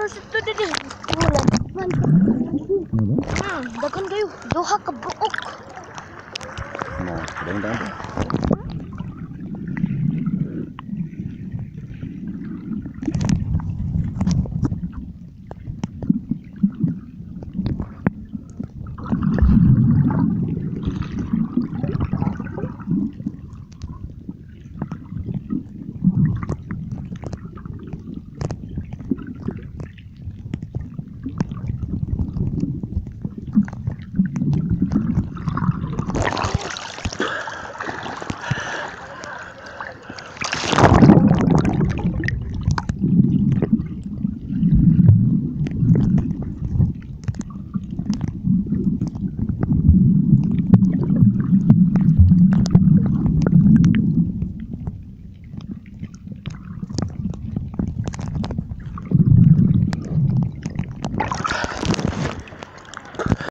Ito dili. Wala. Man. Ano ba? Daghan kayo. Duha ka buok. No, dahil dahil.